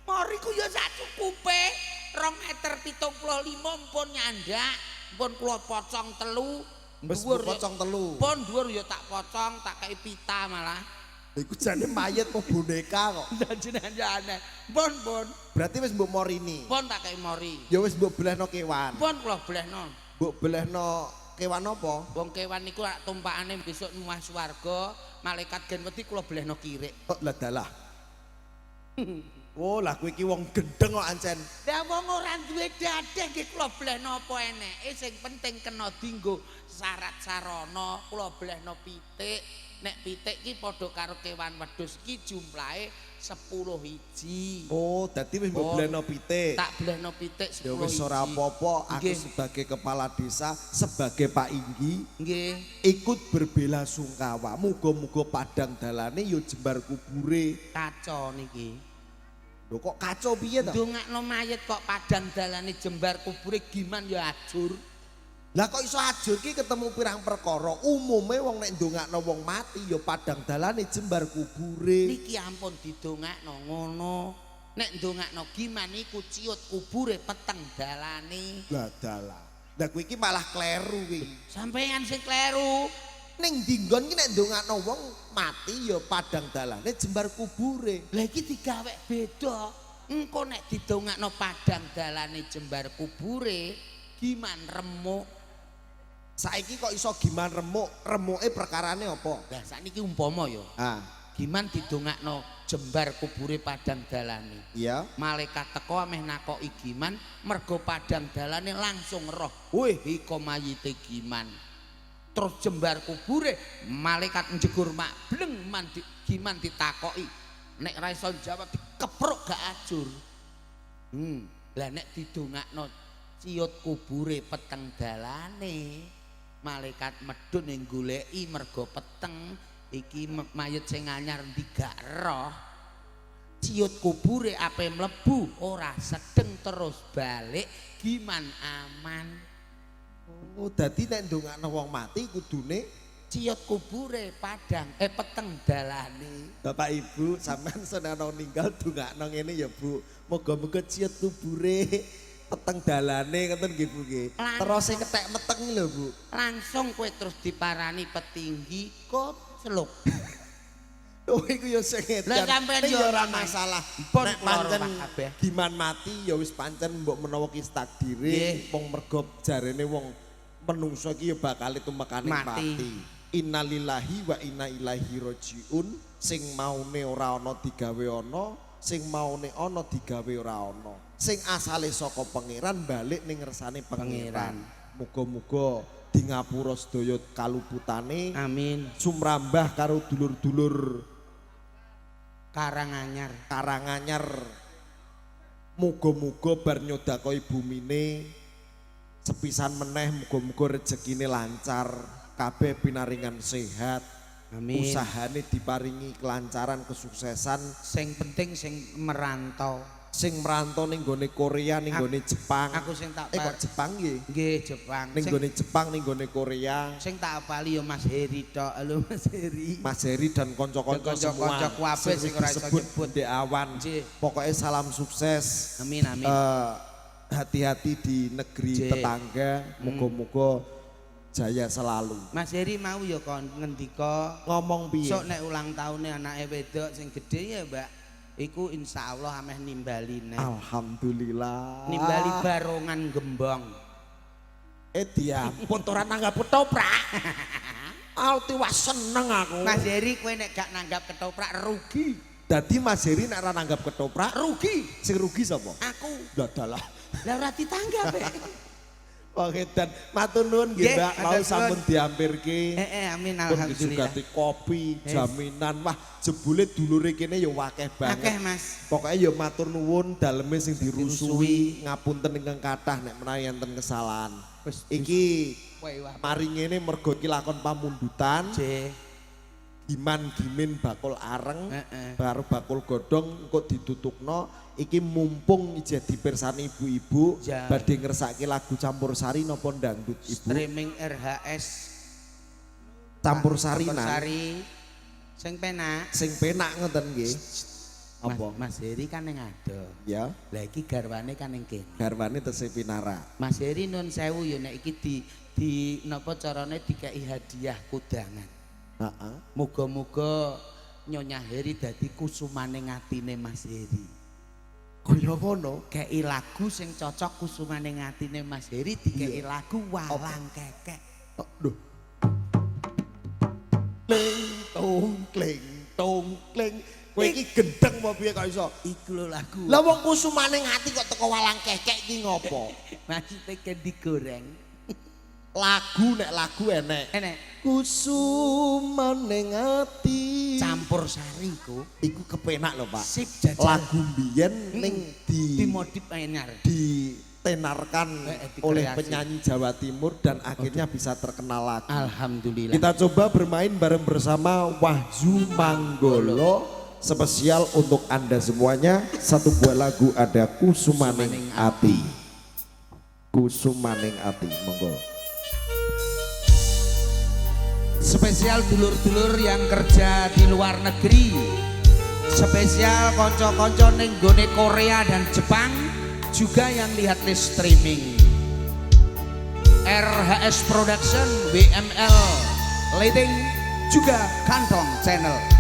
Speaker 6: Mori ku ya sak cukupe. 2 meter 75 pun nyandak, pun kula pocong 3,
Speaker 9: dhuwur pocong 3.
Speaker 6: Pun dhuwur ya tak pocong, tak kei pita malah.
Speaker 9: Iku jane mayit apa boneka kok.
Speaker 6: Lah jenengan ya aneh. Pun pun.
Speaker 9: Berarti wis mbok morini.
Speaker 6: Pun tak kei mori.
Speaker 9: Ya wis mbok belehno kewan.
Speaker 6: Pun kula belehno.
Speaker 9: Mbok belehno kewan apa?
Speaker 6: Wong kewan niku lak tumpakane besok muah swarga, malaikat gen wedi kula belehno kirik.
Speaker 9: Kok lah dalah. Oh, lah kowe iki wong gendeng kok ancen.
Speaker 6: Lah wong ora duwe dadeh nggih kula blehno apa eneke, sing penting kena dienggo syarat sarana, kula blehno pitik. Nek pitik ki padha karo kewan wedhus ki jumlahe 10 iji.
Speaker 9: Oh, dadi wis mbok blehno pitik.
Speaker 6: Tak blehno pitik 10 iji.
Speaker 9: Ya wis ora apa-apa, aku sebagai kepala desa, sebagai Pak Inggi,
Speaker 6: nggih,
Speaker 9: ikut berbela sungkawa. Muga-muga padang dalane ya jembar kubure.
Speaker 6: Kaco niki.
Speaker 9: Lho kok kacau piye to?
Speaker 6: Ndongakno mayit kok padang dalane jembar kubure Giman ya ajur.
Speaker 9: Lah kok iso ajur ki ketemu pirang perkara. Umume wong nek ndongakno wong mati ya padang dalane jembar kubure.
Speaker 6: Niki ampun didongakno ngono. Nek ndongakno Giman iku ciut kubure peteng dalane.
Speaker 9: Lah dalah. Lah kowe iki malah kleru kuwi.
Speaker 6: Sampeyan sing kleru.
Speaker 9: Ning dinggon ki nek ndongakno wong mati ya padang dalane jembar kubure.
Speaker 6: Lah iki digawe beda. Engko nek didongakno padang dalane jembar kubure, Giman remuk.
Speaker 9: Saiki kok iso Giman remuk? Remuke perkarane apa?
Speaker 6: Lah sakniki umpama ya.
Speaker 9: Ah,
Speaker 6: Giman didongakno jembar kubure padang dalane.
Speaker 9: Iya.
Speaker 6: Malaikat teko ameh nakoki Giman, mergo padang dalane langsung roh. Wih, iko mayite Giman. Terus jembar kubure, malaikat njegur mak bleng man Giman ditakoki. Nek ra iso jawab dikepruk gak ajur. Lah nek didongakno ciut kubure peteng dalane, malaikat medhun ning goleki mergo peteng iki mayit sing anyar ndi gak roh. Ciut kubure ape mlebu ora sedeng terus balik Giman aman.
Speaker 9: Oh, dadi nek ndongakno wong mati kudune
Speaker 6: ciut kubure padang peteng dalane.
Speaker 9: Bapak Ibu sampean seneng ninggal dongakno ngene ya Bu. Moga-moga ciut kubure peteng dalane ngoten nggih Bu nggih. Terus sing ketek meteng lho Bu.
Speaker 6: Langsung kowe terus diparani petinggi kocluk.
Speaker 9: Oh iku ya sing edan.
Speaker 6: Lah sampean
Speaker 9: ya ora masalah. Nek pancen Giman mati ya wis pancen mbok menawa ki takdire wong mergo jarene wong menungso iki ya bakal tumekane mati. Innalillahi wa inna ilaihi rajiun. Sing maune ora ana digawe ana, sing maune ana digawe ora ana. Sing asale saka pangeran balik ning ngersane pangeran. Muga-muga di ngapura sedaya kaluputane.
Speaker 6: Amin.
Speaker 9: Sumrambah karo dulur-dulur
Speaker 6: Karanganyar.
Speaker 9: Karanganyar. Muga-muga bar nyodakoi bumine sepisan meneh muga-muga rejekine lancar, kabeh pinaringan sehat.
Speaker 6: Amin.
Speaker 9: Usahane diparingi kelancaran, kesuksesan.
Speaker 6: Sing penting sing merantau.
Speaker 9: Sing merantau ning gone Korea, ning gone Jepang.
Speaker 6: Aku sing tak
Speaker 9: kok Jepang nggih?
Speaker 6: Nggih, Jepang.
Speaker 9: Ning gone Jepang, ning gone Korea.
Speaker 6: Sing tak apali ya Mas Heri tok. Halo Mas Heri.
Speaker 9: Mas Heri dan kanca-kanca semua.
Speaker 6: Kanca-kanca kabeh sing ora iso nyebut
Speaker 9: ndek awan. Pokoke salam sukses.
Speaker 6: Amin amin.
Speaker 9: Hati-hati di negeri tetangga, muga-muga jaya selalu.
Speaker 6: Mas Heri mau ya kon ngendika
Speaker 9: ngomong piye?
Speaker 6: Sok nek ulang tahune anake wedok sing gedhe ya, Mbak. Iku insya Allah ameh nimbali nek.
Speaker 9: Alhamdulillah.
Speaker 6: Nimbali barongan gembong.
Speaker 9: Diampun ora nanggap ketoprak. Alti wah seneng aku.
Speaker 6: Mas Heri kowe nek gak nanggap ketoprak rugi.
Speaker 9: Dadi Mas Heri nek ora nanggap ketoprak
Speaker 6: rugi.
Speaker 9: Sing rugi sapa?
Speaker 6: Aku.
Speaker 9: Lah dalah.
Speaker 6: Lah ora ditanggap.
Speaker 9: Oke, dan matur nuwun nggih Mbak, mau sampun diampirke.
Speaker 6: Amin alhamdulillah.
Speaker 9: Disugati kopi, jaminan. Wah, jebule dulure kene ya akeh banget.
Speaker 6: Akeh, Mas.
Speaker 9: Pokoke ya matur nuwun daleme sing dirusui, ngapunten ingkang kathah nek menawi enten kesalahan. Iki mari ngene mergo iki lakon pamundutan. Giman gimin bakul areng, baru bakul godhong engko ditutukno. Iki mumpung ijeh dipirsani ibu-ibu badhe ngersake lagu campur sari napa dangdut ibu.
Speaker 6: Streaming RHS
Speaker 9: campur sari nang.
Speaker 6: Sari sing penak.
Speaker 9: Sing penak ngoten nggih. Apa?
Speaker 6: Mas Heri kan ning ado.
Speaker 9: Ya.
Speaker 6: Lah iki garwane kan ning kene.
Speaker 9: Garwane tesih pinara.
Speaker 6: Mas Heri nun sewu ya nek iki di napa carane dikeki hadiah kudangan.
Speaker 9: Heeh.
Speaker 6: Muga-muga Nyonya Heri dadi kusumane atine Mas Heri.
Speaker 9: Kaya ngono,
Speaker 6: kei lagu sing cocok kusumane atine Mas Heri dikei lagu Walang Kekek.
Speaker 9: Aduh. Kling tong kling tong kling. Kowe iki gendeng apa piye kok iso?
Speaker 6: Iku lho lagu.
Speaker 9: Lah wong kusumane ati kok teko Walang Kekek iki ngopo?
Speaker 6: Maksude ken digoreng.
Speaker 9: Lagu nek lagu enek.
Speaker 6: Enek.
Speaker 9: Kusumane ati
Speaker 6: campur sari iku.
Speaker 9: Iku kepenak lho, Pak.
Speaker 6: Sip jajal.
Speaker 9: Lagu mbiyen ning
Speaker 6: dimodif anyar.
Speaker 9: Ditenarkan oleh penyanyi Jawa Timur dan akhirnya bisa terkenal lagi.
Speaker 6: Alhamdulillah.
Speaker 9: Kita coba bermain bareng bersama Wahyu Manggolo spesial untuk Anda semuanya. Satu buah lagu ada Kusumaning Ati. Kusumaning Ati, monggo.
Speaker 6: Spesial dulur-dulur yang kerja di luar negeri, spesial konco-konco ning gone Korea dan Jepang, juga yang lihat list streaming. RHS Production, WML Lighting, juga Kantong Channel.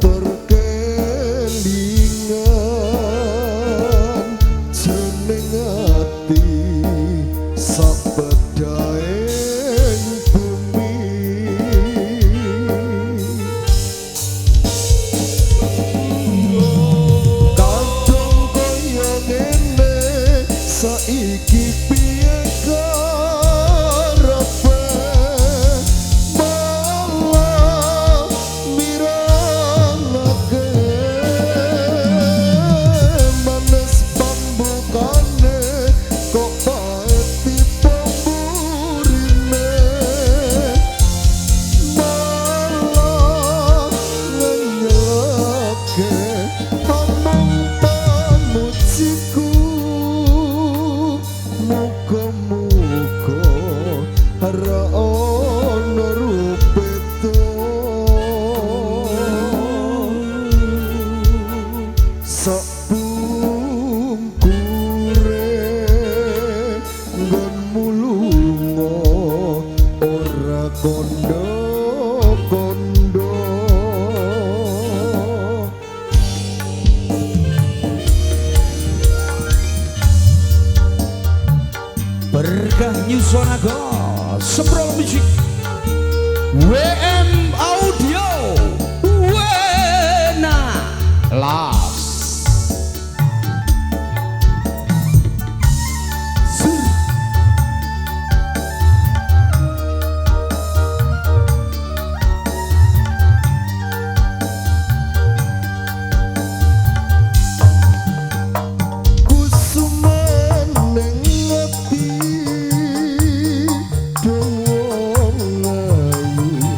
Speaker 9: Terkelingan jeneng
Speaker 10: Sonaga, Semprol Music, WM Audio, Wena Las. Sur.
Speaker 9: Kusuman ning ati wong ayu.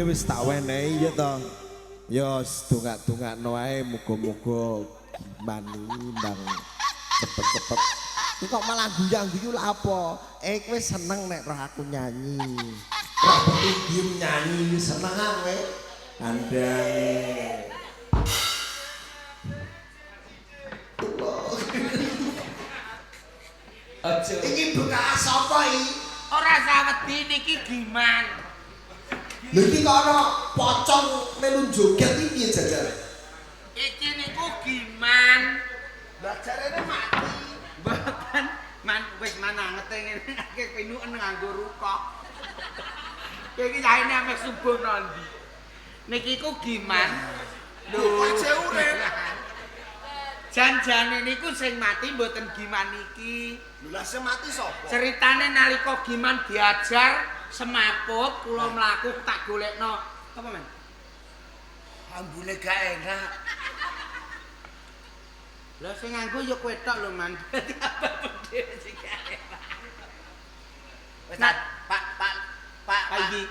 Speaker 9: Kabeh wis tak wenehi ya to. Ya dongak-dongakno ae muga-muga Giman ndang cepet-cepet. Iki kok malah guyang-guyu lha apa? Kowe seneng nek roh aku nyanyi. Roh diem nyanyi seneng kowe. Kandhane.
Speaker 6: Aja.
Speaker 9: Iki bekas sapa iki?
Speaker 6: Ora sawedi niki Giman.
Speaker 9: Lho iki kok ana pocong melu joget iki piye jajal?
Speaker 6: Iki niku Giman.
Speaker 7: Lah jarene mati.
Speaker 6: Mboten, man wis manangete ngene akeh pinuken nganggo rukok. Iki saene ameh subuh nondi. Niki ku Giman.
Speaker 7: Lho kok jek urip.
Speaker 6: Janjane niku sing mati mboten Giman iki.
Speaker 9: Lho lah sing mati sapa?
Speaker 6: Ceritane nalika Giman diajar semaput kula mlaku tak golekno. Apa men?
Speaker 7: Ambune gak enak.
Speaker 6: Lah sing nganggo ya kowe tok lho Man. Dadi apa dhewe sing gak enak.
Speaker 7: Wis tak Pak Pak Pak
Speaker 6: Pak iki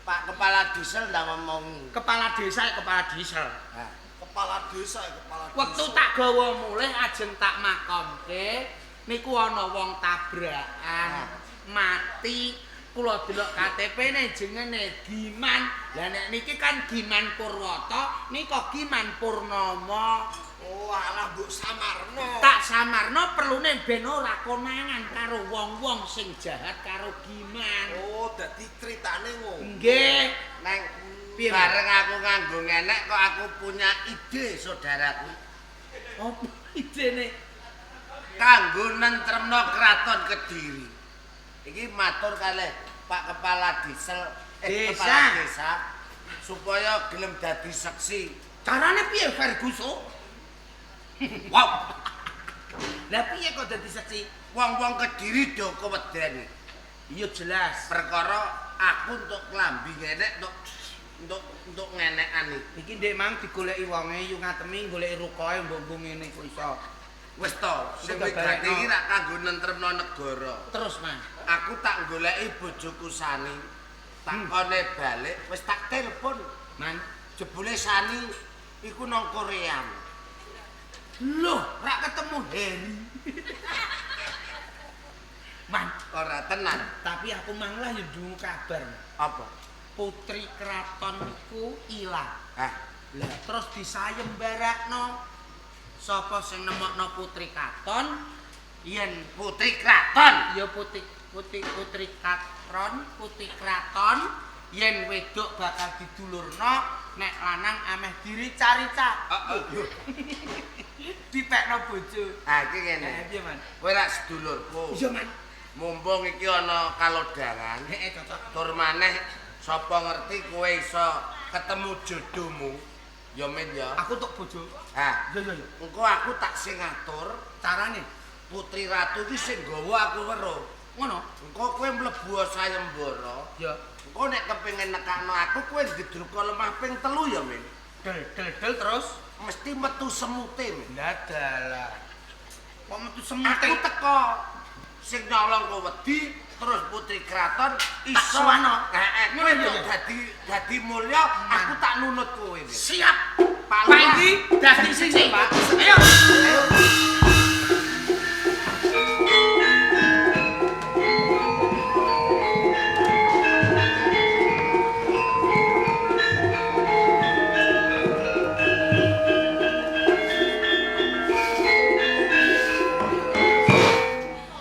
Speaker 7: Pak Kepala Diesel ndak ngomong.
Speaker 6: Kepala desa ya kepala diesel.
Speaker 7: Hah.
Speaker 9: Kepala desa ya kepala desa.
Speaker 6: Wektu tak gawa mulih ajeng tak makomke niku ana wong tabrakan mati. Kula delok KTP-ne jenenge Giman. Lah nek niki kan Giman Purwata, nika Giman Purnama.
Speaker 9: Oh alah mbok samarno.
Speaker 6: Tak samarno perlune ben ora konangan karo wong-wong sing jahat karo Giman.
Speaker 9: Oh dadi critane ngono.
Speaker 6: Nggih.
Speaker 7: Neng
Speaker 6: Piye, Mas?
Speaker 7: bareng aku nganggo ngenek kok aku punya ide saudaraku.
Speaker 6: Apa idene?
Speaker 7: Kanggo nentremno kraton Kediri. Iki matur kalih Pak Kepala Diesel,
Speaker 6: Desa.
Speaker 7: Kepala Desa supaya gelem dadi seksi.
Speaker 6: Carane piye Ferguson?
Speaker 7: Wow,
Speaker 6: Lah piye kok dadi seksi?
Speaker 7: wong-wong Kediri do keweden.
Speaker 6: Iya jelas.
Speaker 7: Perkara aku untuk klambi ngenek untuk ngenekan iki.
Speaker 6: Iki ndek mang digoleki wonge yu ngatemi goleki rukoe mbok ngene kok iso.
Speaker 7: Wis to, sing
Speaker 6: Udah
Speaker 7: wigati
Speaker 6: balekno.
Speaker 7: iki rak kanggo nentremno negara.
Speaker 6: Terus Mas.
Speaker 7: Aku tak goleki bojoku Sani. Tak kone balik, wis tak telepon.
Speaker 6: Man.
Speaker 7: Jebule Sani iku nang Korea.
Speaker 6: Loh, rak ketemu Harry. Man,
Speaker 7: Ora tenan.
Speaker 6: tapi aku mang lah yo ndungu kabar.
Speaker 7: Apa?
Speaker 6: Putri kraton iku ilang.
Speaker 7: Hah,
Speaker 6: Lah terus disayembarakno. Sapa sing nemokno putri katon yen
Speaker 7: Putri Kraton.
Speaker 6: ya putri putri putri katron, putri kraton yen wedok bakal didulurno nek lanang ameh dirica-rica.
Speaker 7: Heeh.
Speaker 6: Dipekno bojo.
Speaker 7: Ah iki ngene.
Speaker 6: Piye, Man?
Speaker 7: Kowe rak sedulurku.
Speaker 6: Iya, Man.
Speaker 7: Mumpung iki ana kalodhangan,
Speaker 6: Heeh, cocok.
Speaker 7: tur maneh sapa ngerti kowe iso ketemu jodohmu. Ya men ya.
Speaker 6: Aku tok bojo.
Speaker 7: Ha,
Speaker 6: Iya, iya, iya.
Speaker 7: engko aku tak sing ngatur
Speaker 6: Carane
Speaker 7: Putri Ratu iki sing nggawa aku weruh.
Speaker 6: ngono.
Speaker 7: Engko kowe mlebu sayembara.
Speaker 6: Ya.
Speaker 7: Engko nek kepengin nekakno aku kowe ndedruka lemah ping 3 ya, Min.
Speaker 6: Del del del terus.
Speaker 7: Mesti metu semute, Min.
Speaker 6: Lah dalah. Kok metu semute?
Speaker 7: Aku teko sing nyolong kowe wedi terus Putri Kraton iso
Speaker 6: suwano.
Speaker 7: Heeh, kowe
Speaker 6: Ngono ya,
Speaker 7: entuk
Speaker 6: ya?
Speaker 7: dadi mulya, aku tak nunut kowe. Min.
Speaker 6: Siap.
Speaker 7: Pak
Speaker 6: Pak Inggi dadi siji.
Speaker 7: Pak.
Speaker 6: Ayo.
Speaker 7: Ayo.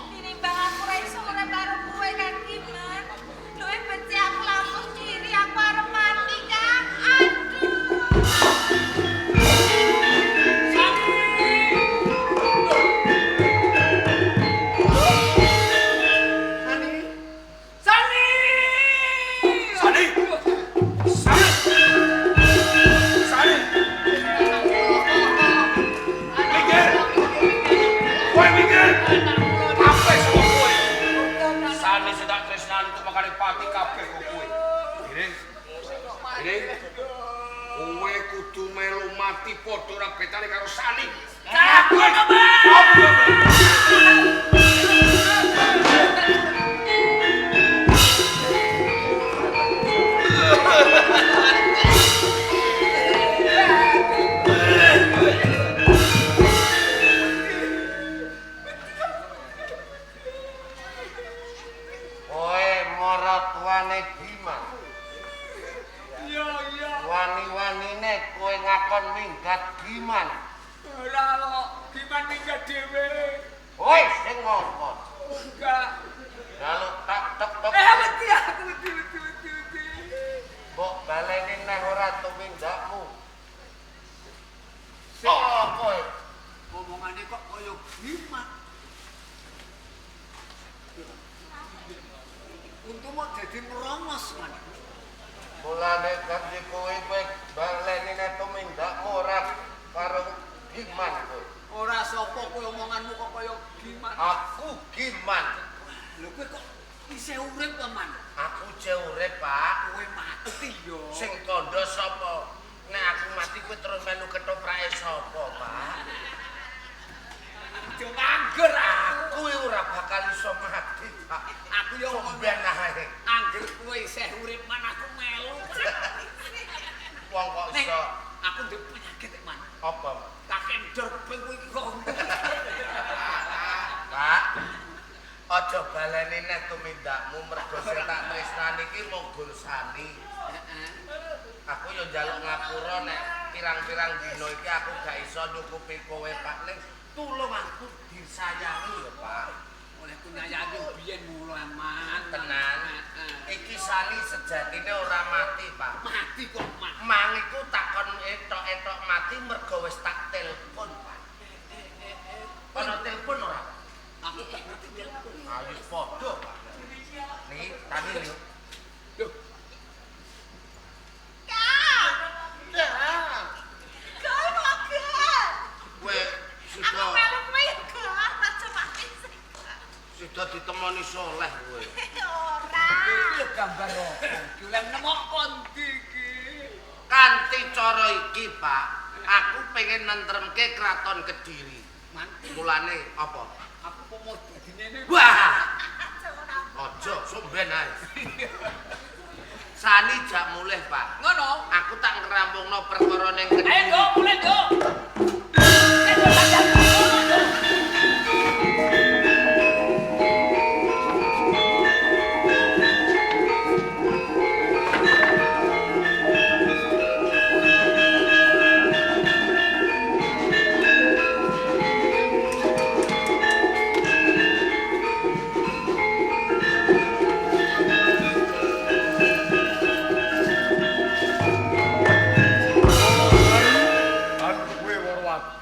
Speaker 8: Tinimbang aku ora iso urip karo kowe Kang Giman. Luwih becik aku langsung diri aku arep mati, Kang. Aduh.
Speaker 4: Sani! Sani! Sani! Sani! Minggir! Kowe minggir! Kabeh saka kowe. Sani sing tak tresnani untuk makane pati kabeh kok kowe. Giring. Giring. Kowe kudu melu mati padha ora betane karo Sani. Kabeh.
Speaker 7: minggat Giman.
Speaker 6: Ora kok Giman minggat dhewe.
Speaker 7: Woi, sing ngongkon.
Speaker 6: Enggak.
Speaker 7: Jaluk tak tek tek.
Speaker 6: Wedi aku wedi wedi wedi wedi.
Speaker 7: Mbok baleni neh ora tumindakmu. Sing apa?
Speaker 6: Omongane kok kaya Giman. Untung mau jadi merongos man.
Speaker 7: Mulane kanthi kowe kowe baleni neh tumindakmu ora karo Giman kowe.
Speaker 6: Ora sapa kowe omonganmu kok kaya Giman.
Speaker 7: Aku Giman.
Speaker 6: Lho kowe kok isih urip to, Man?
Speaker 7: Aku jek urip, Pak.
Speaker 6: Kowe mati yo.
Speaker 7: Sing kandha sapa? Nek aku mati kowe terus melu ketoprake sapa, Pak?
Speaker 6: Aja nganggur aku.
Speaker 7: Kowe ora bakal iso mati, Pak.
Speaker 6: Aku yo
Speaker 7: ben ae.
Speaker 6: Angger kowe isih urip, Man, aku melu.
Speaker 7: Wong kok iso.
Speaker 6: Aku ndek penyakit, Man.
Speaker 7: Apa?
Speaker 6: Kakek ndor kuping kowe iki kok.
Speaker 7: Pak, aja baleni neh tumindakmu mergo sing tak tresnani iki mung Gursani. Aku yo njaluk ngapura nek pirang-pirang dina iki aku gak iso nyukupi kowe, Pak. Ning tulung aku disayangi ya, Pak.
Speaker 6: Oleh ku nyayangi biyen mulo, Man.
Speaker 7: Tenan. Iki Sani sejatine ora mati, Pak.
Speaker 6: Mati kok, Man.
Speaker 7: Mang iku takon etok-etok mati mergo wis tak telepon, Pak. Ono telepon ora?
Speaker 6: Aku gak ngerti telepon.
Speaker 7: Ayo padha, Pak. Nih, tani lho.
Speaker 6: Lho.
Speaker 8: Kak.
Speaker 7: Kowe
Speaker 8: Aku melu kowe ya, Kak. Aja mati sih.
Speaker 7: Sudah ditemoni soleh kowe.
Speaker 8: Ora.
Speaker 6: Iki gambar opo? Iki lek nemok kondi iki.
Speaker 7: Kanthi cara iki, Pak, aku pengen nentremke Kraton Kediri.
Speaker 6: Man,
Speaker 7: Mulane apa?
Speaker 6: aku kok mau dadi ngene.
Speaker 7: Wah, aja somben ae. Sani jak mulih, Pak.
Speaker 6: Ngono.
Speaker 7: Aku tak ngrampungno perkara ning Kediri.
Speaker 6: Ayo, Nduk, mulih, Nduk.
Speaker 1: Lan kowe Warwati.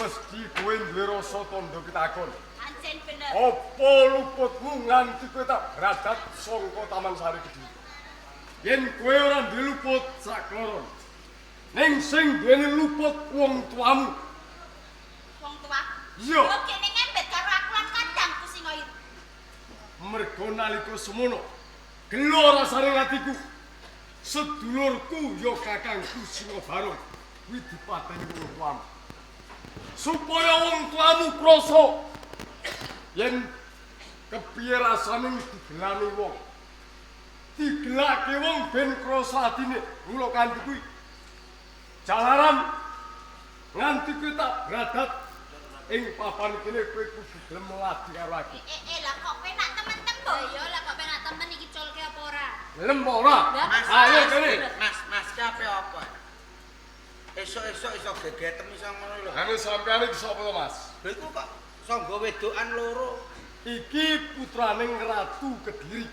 Speaker 1: Mesti kowe duwe rasa tandha pitakon.
Speaker 8: Ancen bener.
Speaker 1: Apa luputmu nganti kowe tak bradat saka Taman Sari Kediri? Yen kowe ora duwe luput sakloron. Ning sing duweni luput wong tuamu.
Speaker 8: Wong tua.
Speaker 1: Iya.
Speaker 8: Kok kene ngembet karo aku lan kadangku sing oir.
Speaker 1: Mergo nalika semono gelo rasane atiku. Sedulurku ya kakangku Singobarong kuwi dipateni wong tuamu. Supaya wong tuamu krasa yen kepiye rasane digelani wong. Digelake wong ben krasa atine. Mula kanthi kuwi jalaran nganti kuwi tak bradat ing papan kene kowe kudu gelem ladi karo aku.
Speaker 8: Lah kok penak temen-temen mbok ya lah kok penak temen iki culke apa ora?
Speaker 1: Gelem apa ora?
Speaker 8: Lah,
Speaker 1: Ayo kene.
Speaker 7: Mas, mas ki ape apa? Esuk-esuk iso gegetem iso ngono lho.
Speaker 1: Anu sampean iki sapa to, Mas?
Speaker 7: Lho iku kok sangga wedokan loro.
Speaker 1: Iki putrane Ratu Kediri.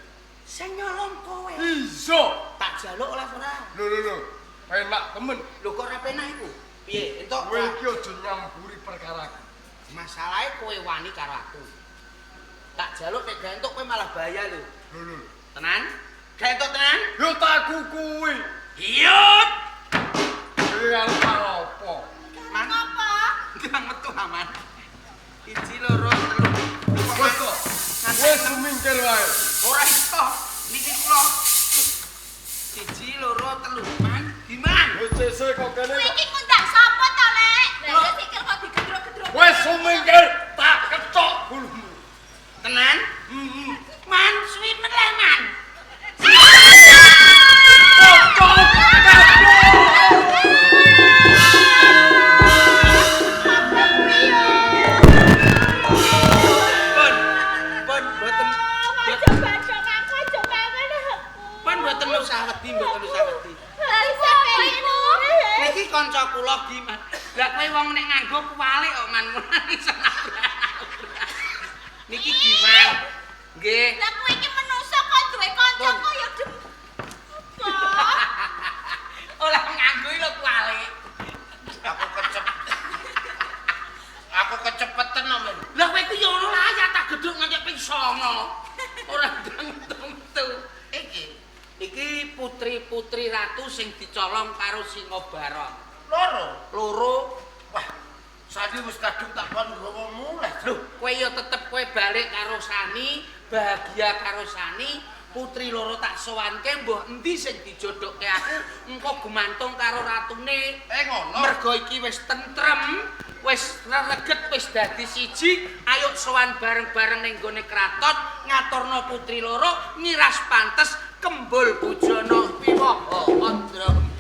Speaker 6: Sing nyolong kowe.
Speaker 1: Iya.
Speaker 6: Tak jaluk oleh ora?
Speaker 1: Lho lho lho. Penak temen.
Speaker 6: Lho kok ora penak iku? Piye? Entuk
Speaker 1: Kowe iki aja nyampuri perkaraku.
Speaker 6: Masalahe kowe wani karo aku. Tak jaluk nek gak entuk kowe malah bahaya lho.
Speaker 1: Lho lho.
Speaker 6: Tenan? Gak entuk tenan?
Speaker 1: Yo tak kukuwi.
Speaker 6: Hiyut.
Speaker 1: Kowe arep apa?
Speaker 6: Man.
Speaker 8: Apa?
Speaker 6: Ndang metu aman. 1 2 3.
Speaker 1: Wes to. Wes sumingkir wae.
Speaker 6: Ora iso. Niki kula. 1 2 3. Man, gimana?
Speaker 1: Wis sesuk kok kene.
Speaker 8: Kowe iki ngundang sapa to, Lek? Lah ya sikil kok digedruk-gedruk.
Speaker 1: Wes sumingkir tak kecok gulumu.
Speaker 6: Tenan? Man, suwi meneh, Man. Pun, pun boten
Speaker 8: Aja bacok aku, aja mangan aku.
Speaker 6: pun boten usah wedi, boten usah wedi.
Speaker 8: Lah sampe iku.
Speaker 6: Niki kanca kula Giman. Lah kowe wong nek nganggo kuwalik kok man mulane iso nabrak. Niki Giman. Nggih.
Speaker 8: Lah kowe iki menungso kok duwe kanca kok ya dem. Apa?
Speaker 6: Ora nganggo lho kuwalik.
Speaker 7: Aku kecep. Aku kecepeten no, men.
Speaker 6: Lah kowe iku ya ora layak tak gedhuk nganti ping 9. Ora ndang metu.
Speaker 7: Iki
Speaker 6: Iki putri-putri ratu sing dicolong karo Singobarong.
Speaker 7: loro.
Speaker 6: Loro.
Speaker 7: Wah, Sani wis kadung tak kon nggawa mulih.
Speaker 6: Lho, kowe ya tetep kowe balik karo Sani, bahagia karo Sani, putri loro tak sowanke mbuh endi sing dijodohke aku, engko gumantung karo ratune.
Speaker 7: Ngono.
Speaker 6: Mergo iki wis tentrem, wis rereget, wis dadi siji, ayo sowan bareng-bareng ning gone kraton, ngaturno putri loro, ngiras pantes kembul bujana wiwaha Andra.